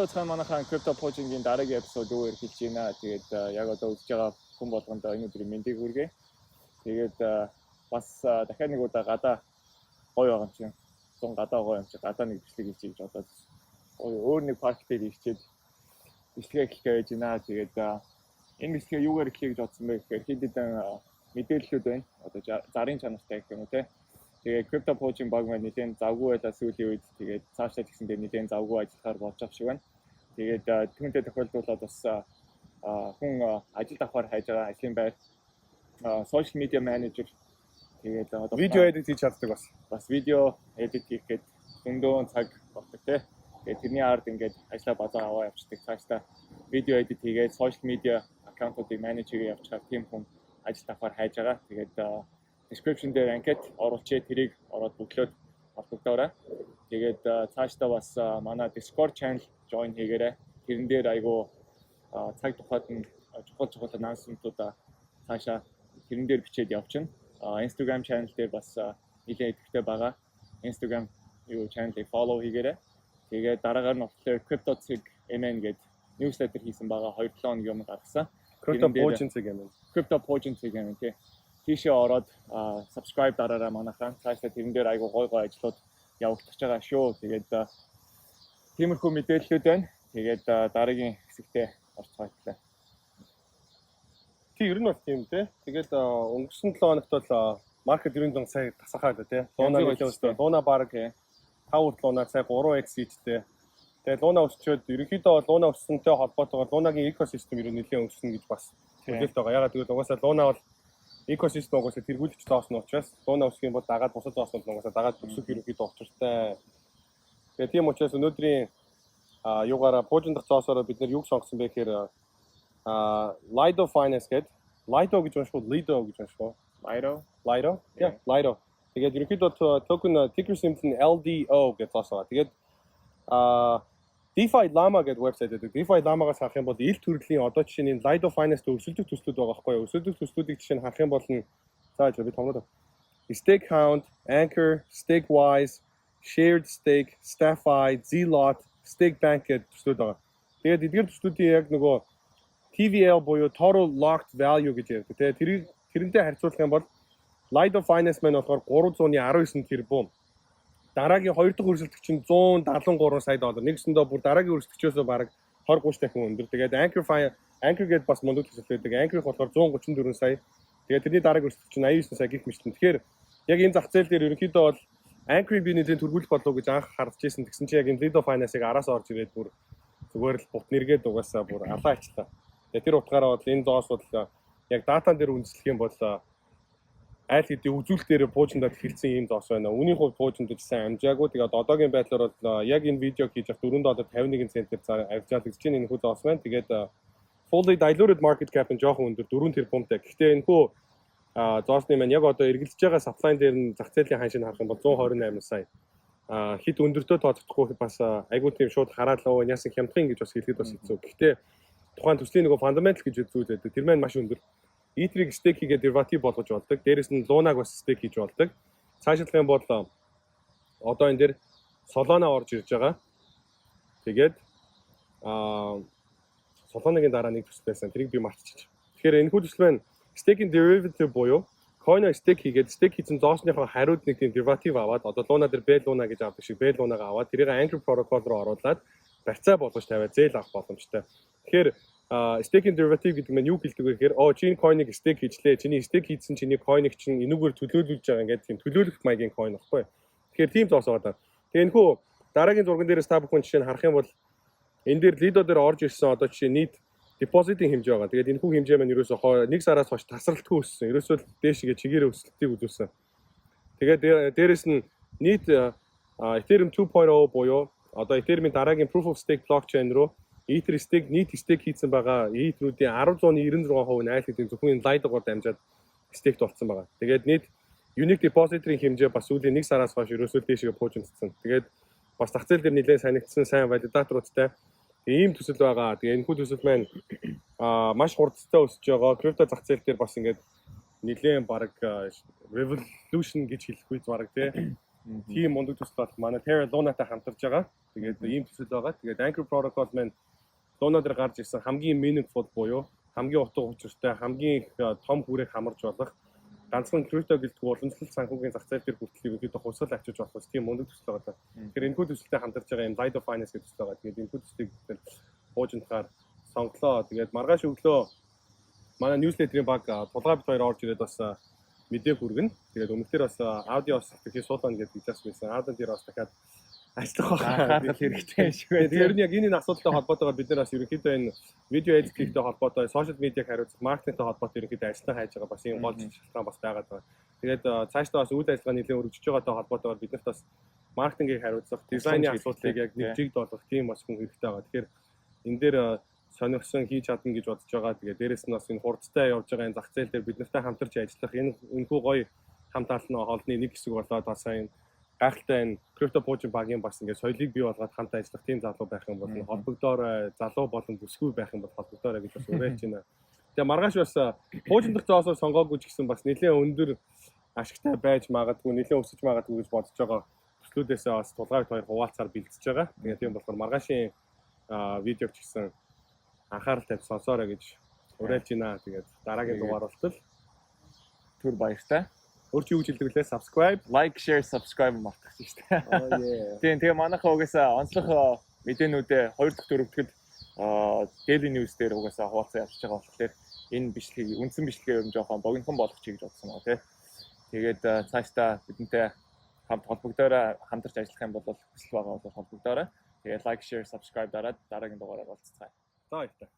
Сайн бацгаана, манайхан. Crypto Poaching-ийн дараагийн episode өөр хэлж байна. Тэгээд яг одоо үзэж байгаа хүн болгонд энэ өдрийн мэндийг хүргэе. Тэгээд бас дахиад нэг удаа гадаа гоё байгаа юм чинь. Зун гадаа гоё юм чи, гадаа нэг бичлэг хийчих гэж бодоод гоё өөр нэг парк дээр ирчээд бичлэгээ эхлэх гэж байна. Тэгээд энэ бичлэгээ юугаар эхлэе гэж бодсон бэ гэхээр хэд хэдэн мэдээллүүд байна. Одоо зарын чанартай гэх юм уу, те. Тэгээ Crypto Poaching баг маань нэлээд завгүй байлаа сүүлийн үед. Тэгээд цаашдаа ч гэсэн нэлээд завгүй ажиллахаар болж байгаа шиг байна. Тэгээд түүнтэй тохиолдуулаад бас хүн ажилд авахар хайж байгаа, ажлын байр, social media manager, тэгээд одоо Видео edit хийж чаддаг бас. Бас видео edit хийх гээд зөндөө цаг болдог, те. Тэгээд тэрний ард ингээд ажлаа базаа аваа явчихдаг. Цаашдаа видео edit хийгээд, social media account уудыг manage хийгээ явчихаар тийм хүн ажилд авахар хайж байгаа. Тэгээд description дээр анкет оруулчихъя, тэрийг ороод бөглөөд холбогдоорой. Тэгээд цаашдаа бас манай Discord channel join хийгээрэй. Тэрэн дээр айгуу цаг тухайд нь чухал чухал announcement-уудаа цаашаа тэрэн дээр бичээд явчихна. Instagram channel дээр бас нэлээд идэвхтэй байгаа. Instagram юу channel-ыг follow хийгээрэй. Тэгээд дараагаар нь болохоор Crypto-Cig MN гэдэг newsletter хийсэн байгаа. 2-7 хоногийн өмнө гаргасан. Crypto Тэрэн дээр Poaching цэг юм. Crypto Poaching цэг юм, тий. Тийшээ ороод subscribe дараарай, манайхаа. Цаашдаа тэрэн дээр айгуу гой гой ажлууд явагдаж байгаа шүү. Тэгээд тиймэрхүү мэдээллүүд байна. Тэгээд дараагийн хэсэгтээ орцгоотлаа. Тий, ер нь бол тийм, те. Тэгээд өнгөрсөн 7 хоногт бол market ер нь сая тасархаа л те. Луна Янзын нэлээд өсөлттэй. өсөлтөө. Луна баг 5 хүртэл Луна сая 3x хийжтэй. Тэгээд Луна өсчөөд ерөнхийдөө бол Луна өссөнтэй холбоотойгоор Лунагийн ecosystem ер нь нэлээд өссөн гэж бас хүлээлт байгаа. Ягаад гэвэл угаасаа Луна бол ecosystem, угаасаа тэргүүлэгч зоосон учраас Луна өсөх юм бол дагаад бусад зооснууд нь угаасаа дагаад өсөх ерөнхийдөө учиртай. Тэгээд тийм учраас өнөөдрийн юугаараа пуужиндах зоосороо бид нар юг сонгосон бэ гэхээр Lido Finance гэдэг. Lido гэж унших уу, Lido гэж унших уу? Lido. Lido? Yeah, Lido. Тэгээд ерөнхийдөө токен ticker symbol нь LDO гэж зоос байгаа. Тэгээд DeFi Llama гэдэг вебсайт байдаг. DeFi Llama-гаас харах юм бол ил төрлийн одоо жишээ нь Lido Finance өрсөлдөх төслүүд байгаа байхгүй юу? Өрсөлдөх төслүүдийг жишээ нь харах юм бол нь зааж би томроод StakeHound, Anchor, StakeWise, Shared Stake, Staffy, Zlot, Stake Bank гэдэг төслүүд байгаа. Тэгээд эдгээр төслүүдийн яг нөгөө TVL буюу Total Locked Value гэж ярьдаг. Тэгээд тэрийг тэрнтэй харьцуулах юм бол Lido Finance маань болохоор 319 тэрбум. Дараагийн хоёр дахь өрсөлдөгч нь 173 сая доллар. Нэгсэндээ бүр дараагийн өрсөлдөгчөөсөө бараг 20 30 дахин өндөр. Тэгээд Anchor Fi Anchor гэдээ бас мундаг төсөл байдаг. Anchor болохоор 134 сая. Тэгээд тэрний дараагийн өрсөлдөгч нь 89 сая гэх мэт. Тэгэхээр яг энэ зах зээл дээр ерөнхийдөө бол Anchor-ыг би нэлийн түргүүлэх болов гэж анх харж ирсэн. Тэгсэн чинь яг энэ Lido Finance-ыг араас орж ирээд бүр зүгээр л бут нэргээд угаасаа бүр алаа ичлаа. Тэгээд тэр утгаараа бол энэ зоос бол яг data н дээр үндэслэх юм бол аль хэдийн үзүүлэлтээр пуужиндад эхэлсэн ийм зоос байна. Үүний хувьд пуужиндад сайн амжаагүй. Тэгээд одоогийн байдлаар бол яг энэ видеог хийж явах 4 доллар 51 центээр авчаалагдж байна энэ хүү зоос байна. Тэгээд fully diluted market cap нь жоохон өндөр, 4 тэрбумтай. Гэхдээ энэ хүү зоосны маань яг одоо эргэлдэж байгаа supply дээр нь зах зээлийн ханшийг харах юм бол 128 сая. Хит өндөртөө тооцохдохгүй, бас айгуу тийм шууд хараад л өө яасан хямдхан гэж бас хэлэхэд бас хэцүү. Гэхдээ тухайн төслийн нөгөө fundamental гэж зүйл байдаг. Тэр маань маш өндөр. Ether-ийг stake хийгээд derivative болгож болдог. Дээрэс нь Luna-г бас stake хийж болдог. Цаашлах юм бол одоо энэ дээр Solana орж ирж байгаа. Тэгээд Solana-гийн дараа нэг төсөл байсан. Тэрийг би мартчихлаа. Тэгэхээр энэ хүү төсөл маань staking derivative буюу coin stake хийгээд, stake хийсэн зоосныхоо хариуд нэг тийм derivative аваад, одоо Luna дээр B Luna гэж авдаг шиг B Luna-га аваад тэрийг Anchor protocol руу оруулаад барьцаа болгож тавиад зээл авах боломжтой. Тэгэхээр staking derivative гэдэг нь юу хэлдэг вэ гэхээр оо, чи энэ coin-ыг stake хийжлээ. Чиний stake хийсэн чиний coin-ыг чинь энүүгээр төлөөлүүлж байгаа, ингээд тийм төлөөлөх маягийн coin баггүй. Тэгэхээр тийм зоос байгаа. Тэгээ энэ хүү дараагийн зурган дээрээс та бүхэн жишээ нь харах юм бол энэ дээр Lido дээр орж ирсэн одоо жишээ нийт депозитын хэмжээ байгаа. Тэгээд энэ хүү хэмжээ маань ерөөсөө нэг сараас хойш тасралтгүй өссөн. Ерөөсөө дээшгээ чигээрээ өсөлтийг үзүүлсэн. Тэгээд дээрэс нь нийт Ethereum 2.0 буюу одоо Ethereum-ийн дараагийн proof of stake blockchain руу Ether stake нийт stake хийсэн байгаа Ether-үүдийн 10.96% нь айл хэдийн зөвхөн энэ Lido-гоор дамжаад stake болсон байгаа. Тэгээд нийт unique deposit-ийн хэмжээ бас сүүлийн нэг сараас хойш ерөөсөө дээшгээ пуужимдсан. Тэгээд бас зах зээл дээр нэлээд санагдсан сайн validator уудтай ийм төсөл байгаа. Тэгээ энэ хүү төсөл маань маш хурдтай өсөж байгаа. Крипто зах зээл дээр бас ингээд нэлээд баг revolution гэж хэлэхгүй бараг, тий. Тийм мундаг төсөл бол манай Terra Luna-тай хамтарч байгаа. Тэгээд ийм төсөл байгаа. Тэгээд Anchor Protocol маань Luna дээр гарч ирсэн хамгийн meaningful буюу хамгийн утга учиртай, хамгийн их том хүрээг хамарж болох, ганцхан крипто гэлтгүй уламжлалт санхүүгийн зах зээл дээр хүртэл ерөнхийдөө хувьсгал авчирч болох тийм мундаг төсөл байгаа. Тэгэхээр энэхүү төсөлтэй хамтарч байгаа юм Lido Finance гэдэг төсөл байгаа. Тэгээд энэхүү төслийг бид пуужинтахаар сонголоо. Тэгээд маргааш өглөө манай newsletter-ийн баг Тулгаа бит хоёр орж ирээд бас мэдээ хүргэнэ. Тэгээд өмнөхдөр бас аудио бас тэгэхээр суулгана гэдэг гэж байсан. Аудио дээр бас дахиад ажиллах байх. Анхаарал хэрэгтэй юм шиг байна. Тэгээд ер нь яг энэ асуудалтай холбоотойгоор бид нар бас ерөнхийдөө энэ видео editing-тэй холбоотой, social media-г хариуцах, маркетингтэй холбоотой ерөнхийдөө ажиллан хайж байгаа бас ийм гол шалтгаан бас байгаад байгаа. Тэгээд цаашдаа бас үйл ажиллагаа нэлээд өргөжөж байгаатай холбоотойгоор бид нарт бас маркетингийг хариуцах, дизайны асуудлыг яг нэг жигд болгох тийм бас хүн хэрэгтэй байгаа. Тэгэхээр энэ дээр сонирхсон, хийж чадна гэж бодож байгаа. Тэгээд дээрэс нь бас энэ хурдтай явж байгаа энэ зах зээл дээр бид нартай хамтарч ажиллах энэ энэхүү гоё хамт олон хоолны нэг хэсэг болоод бас энэ гайхалтай энэ крипто пуужин багийн бас ингээд соёлыг бий болгоод хамт ажиллах тийм залуу байх юм бол холбогдоорой, залуу болон бүсгүй байх юм бол холбогдоорой гэж бас уриалж байна. Тэгээ маргааш бас пуужиндах зоосоор сонгоогүй ч гэсэн бас нэлээд өндөр ашигтай байж магадгүй, нэлээд өсөж магадгүй гэж бодож байгаа төслүүдээсээ бас Тулгааг хоёр хуваалцаар бэлдэж байгаа. Тэгээ тийм болохоор маргаашийн видеог ч гэсэн анхаарал тавьж сонсоорой гэж уриалж байна. Тэгээд дараагийн дугаар болтол түр баяртай. Өөр чи юу гэж хэлдэг лээ? Subscribe, like, share, subscribe мартах шүү дээ. Oh yeah. Тийм, тэгээ манайхаа угаасаа онцлог мэдээнүүдээ 2 дахь 4 дахьд Daily News дээр угаасаа хуваалцаа явуулж байгаа болохоор энэ бичлэгийг, үндсэн бичлэгээ ер нь жоохон богинохон болгочих гэж бодсон байгаа, тий. Тэгээд цаашдаа бидэнтэй хамт холбогдоорой, хамтарч ажиллах юм бол, хүсэл байгаа бол холбогдоорой. Тэгээд like, share, subscribe дараад дараагийн дугаараар уулзцгаая. За, баяртай.